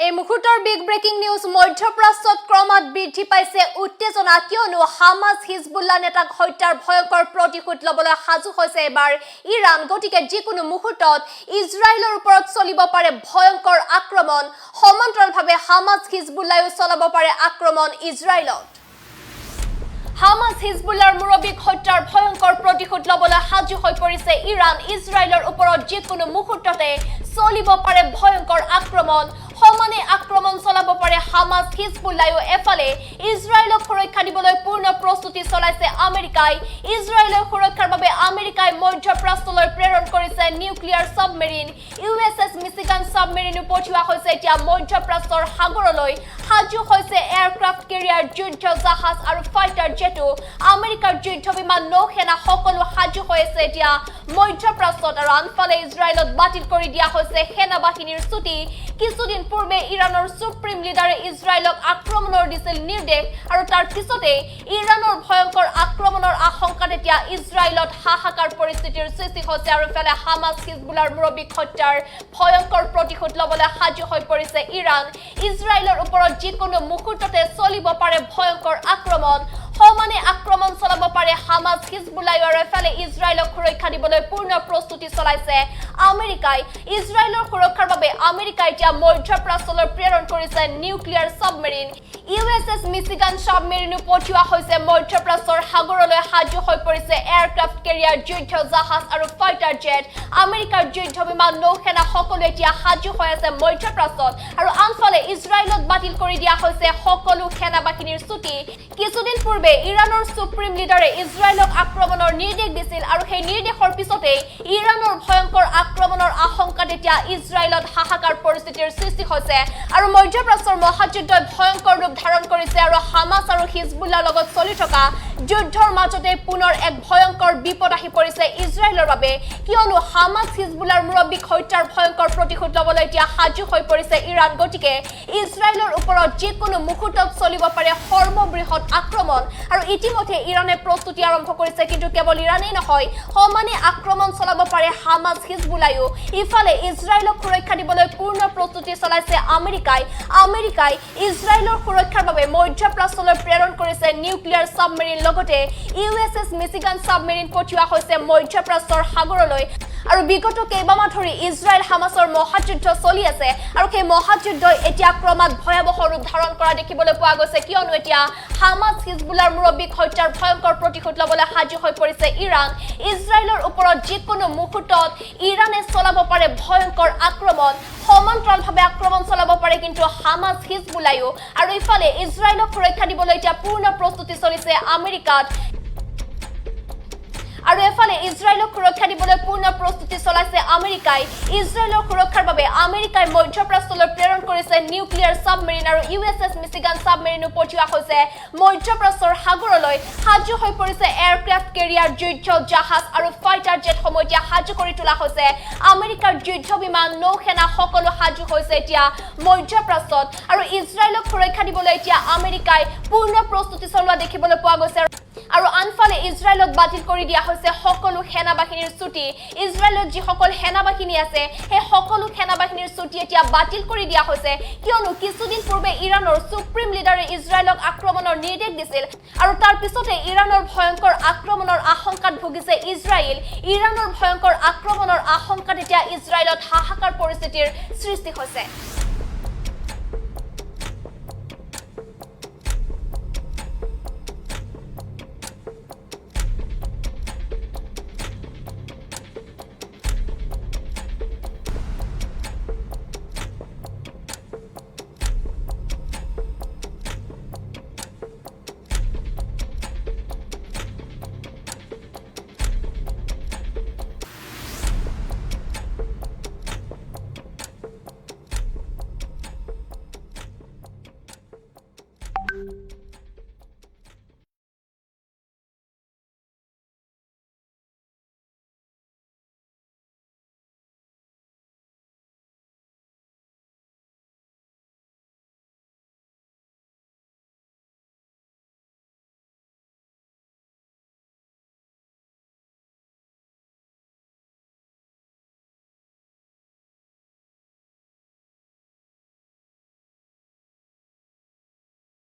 এই মুহূৰ্তৰ big breaking news. মধ্যপ্ৰাচ্যত ক্ৰমাৎ বৃদ্ধি পাইছে উত্তেজনা, কিয়নো হামাছ হিজবুল্লাহ নেতাক হত্যাৰ ভয়ংকৰ প্ৰতিশোধ ল'বলৈ সাজু হৈছে এবাৰ ইৰাণ। গতিকে যিকোনো মুহূৰ্তত ইজৰাইলৰ ওপৰত চলিব পাৰে ভয়ংকৰ আক্ৰমণ। সমান্তৰালভাৱে হামাছ হিজবুল্লায়ো চলাব পাৰে আক্ৰমণ ইজৰাইলত। হামাছ হিজবুল্লাৰ মুৰব্বীক হত্যাৰ ভয়ংকৰ প্ৰতিশোধ ল'বলৈ সাজু হৈ পৰিছে ইৰাণ। ইজৰাইলৰ ওপৰত যিকোনো মুহূৰ্ততে চলিব পাৰে ভয়ংকৰ আক্ৰমণ। সমানে আক্ৰমণ চলাব পাৰে হামাছ হিজবুল্লায়ো। এফালে ইজৰাইলক সুৰক্ষা দিবলৈ পূৰ্ণ প্ৰস্তুতি চলাইছে আমেৰিকাই। ইজৰাইলৰ সুৰক্ষাৰ বাবে আমেৰিকাই মধ্যপ্ৰাচ্যলৈ প্ৰেৰণ কৰিছে নিউক্লিয়াৰ ছাবমেৰিন। ইউএছএছ মিচিগান ছাবমেৰিনো পঠিওৱা হৈছে এতিয়া মধ্যপ্ৰাচ্যৰ সাগৰলৈ। সাজু হৈছে এয়াৰক্ৰাফ্ট কেৰিয়াৰ, যুদ্ধ জাহাজ আৰু ফাইটাৰ জেটো। আমেৰিকাৰ যুদ্ধ বিমান, নৌসেনা সকলো সাজু হৈ আছে এতিয়া মধ্যপ্ৰাচ্যত। আৰু আনফালে ইজৰাইলত বাতিল কৰি দিয়া হৈছে সেনা বাহিনীৰ ছুটী। কিছুদিন পূৰ্বে ইৰাণৰ সুপ্ৰিম লিডাৰে ইজৰাইলক আক্ৰমণৰ দিছিল নিৰ্দেশ আৰু তাৰ পিছতেই ইৰাণৰ ভয়ংকৰ আক্ৰমণৰ আশংকাত এতিয়া ইজৰাইলত হাহাকাৰ পৰিস্থিতিৰ সৃষ্টি হৈছে। আৰু ইফালে হামাছ হিজবুলাৰ মুৰব্বীক হত্যাৰ ভয়ংকৰ প্ৰতিশোধ ল'বলৈ সাজু হৈ পৰিছে ইৰাণ। ইজৰাইলৰ ওপৰত যিকোনো মুহূৰ্ততে চলিব পাৰে ভয়ংকৰ আক্ৰমণ। সমানে আক্ৰমণ চলাব পাৰে হামাছ হিজবুল্লাই। আৰু এফালে ইজৰাইলক সুৰক্ষা দিবলৈ পূৰ্ণ প্ৰস্তুতি চলাইছে আমেৰিকাই। ইজৰাইলৰ সুৰক্ষাৰ বাবে আমেৰিকাই এতিয়া মধ্যপ্ৰাচ্যলৈ প্ৰেৰণ কৰিছে নিউক্লিয়াৰ ছাবমেৰিন। ইউএছএছ মিচিগান ছাবমেৰিনো পঠিওৱা হৈছে মধ্যপ্ৰাচ্যৰ সাগৰলৈ। সাজু হৈ পৰিছে এয়াৰক্ৰাফ্ট কেৰিয়াৰ, যুদ্ধ জাহাজ আৰু ফাইটাৰ জেট। আমেৰিকাৰ যুদ্ধ বিমান, নৌসেনা সকলো এতিয়া সাজু হৈ আছে মধ্যপ্ৰাচ্যত। আৰু আনফালে ইজৰাইলত বাতিল কৰি দিয়া হৈছে সকলো সেনা বাহিনীৰ ছুটী। কিছুদিন পূৰ্বে ইৰাণৰ সুপ্ৰিম লিডাৰে ইজৰাইলক আক্ৰমণৰ নিৰ্দেশ দিছিল আৰু সেই নিৰ্দেশৰ পিছতেই ইৰাণৰ ভয়ংকৰ আক্ৰমণৰ আশংকাত এতিয়া ইজৰাইলত হাহাকাৰ পৰিস্থিতিৰ সৃষ্টি হৈছে। আৰু মধ্যপ্ৰাচ্যৰ মহাযুদ্ধই ভয়ংকৰ ৰূপ ধাৰণ কৰিছে আৰু হামাছ আৰু হিজবুল্লাৰ লগত চলি থকা যুদ্ধৰ মাজতে পুনৰ এক ভয়ংকৰ বিপদ আহি পৰিছে ইজৰাইলৰ বাবে, কিয়নো হামাছ হিজবুল্লাৰ মুৰব্বীক হত্যাৰ ভয়ংকৰ প্ৰতিশোধ ল'বলৈ এতিয়া সাজু হৈ পৰিছে ইৰাণ। গতিকে ইজৰাইলৰ ওপৰত যিকোনো মুহূৰ্তত চলিব পাৰে সৰ্ববৃহৎ আক্ৰমণ আৰু ইতিমধ্যে ইৰাণে প্ৰস্তুতি আৰম্ভ কৰিছে। কিন্তু কেৱল ইৰাণেই নহয়, সমানে আক্ৰমণ চলাব পাৰে হামাছ হিজবুল্লায়ো। ইফালে ইজৰাইলক সুৰক্ষা দিবলৈ পূৰ্ণ প্ৰস্তুতি চলাইছে আমেৰিকাই। আমেৰিকাই ইজৰাইলৰ সুৰক্ষাৰ বাবে মধ্যপ্ৰাচ্যলৈ প্ৰেৰণ কৰিছে নিউক্লিয়াৰ ছাবমেৰিন, লগতে ইউএছএছ মিচিগান ছাবমেৰিন পঠিওৱা হৈছে মধ্যপ্ৰাচ্যৰ সাগৰলৈ। আৰু বিগত কেইবামাহ ধৰি ইজৰাইল হামাছৰ মহাযুদ্ধ চলি আছে আৰু সেই মহাযুদ্ধই এতিয়া ক্ৰমাৎ ভয়াৱহ ৰূপ ধাৰণ কৰা দেখিবলৈ পোৱা গৈছে, কিয়নো এতিয়া হামাছ হিজবুলাৰ মুৰব্বীক হত্যাৰ ভয়ংকৰ প্ৰতিশোধ ল'বলৈ সাজু হৈ পৰিছে ইৰাণ। ইজৰাইলৰ ওপৰত যিকোনো মুহূৰ্তত ইৰাণে চলাব পাৰে ভয়ংকৰ আক্ৰমণ। সমান্তৰালভাৱে আক্ৰমণ চলাব পাৰে কিন্তু হামাছ হিজবুলায়ো। আৰু ইফালে ইজৰাইলক সুৰক্ষা দিবলৈ এতিয়া পূৰ্ণ প্ৰস্তুতি চলিছে আমেৰিকাত। আৰু এফালে ইজৰাইলক সুৰক্ষা দিবলৈ পূৰ্ণ প্ৰস্তুতি চলাইছে আমেৰিকাই। ইজৰাইলৰ সুৰক্ষাৰ বাবে আমেৰিকাই মধ্যপ্ৰাচ্যলৈ প্ৰেৰণ কৰিছে নিউক্লিয়াৰ ছাবমেৰিন আৰু ইউএছএছ মিচিগান ছাবমেৰিনো পঠিওৱা হৈছে মধ্যপ্ৰাচ্যৰ সাগৰলৈ। সাজু হৈ পৰিছে এয়াৰক্ৰাফ্ট কেৰিয়াৰ, যুদ্ধ জাহাজ আৰু ফাইটাৰ জেটসমূহ এতিয়া সাজু কৰি তোলা হৈছে। আমেৰিকাৰ যুদ্ধ বিমান, নৌসেনা সকলো সাজু হৈছে এতিয়া মধ্যপ্ৰাচ্যত। আৰু ইজৰাইলক সুৰক্ষা দিবলৈ এতিয়া আমেৰিকাই পূৰ্ণ প্ৰস্তুতি চলোৱা দেখিবলৈ পোৱা গৈছে। আৰু আনফালে ইজৰাইলত বাতিল কৰি দিয়া হৈছে সকলো সেনা বাহিনীৰ ছুটী। ইজৰাইলত যিসকল সেনা বাহিনী আছে, সেই সকলো সেনা বাহিনীৰ ছুটী এতিয়া বাতিল কৰি দিয়া হৈছে, কিয়নো কিছুদিন পূৰ্বে ইৰাণৰ সুপ্ৰিম লিডাৰে ইজৰাইলক আক্ৰমণৰ নিৰ্দেশ দিছিল আৰু তাৰ পিছতে ইৰাণৰ ভয়ংকৰ আক্ৰমণৰ আশংকাত ভুগিছে ইজৰাইল। ইৰাণৰ ভয়ংকৰ আক্ৰমণৰ আশংকাত এতিয়া ইজৰাইলত হাহাকাৰ পৰিস্থিতিৰ সৃষ্টি হৈছে।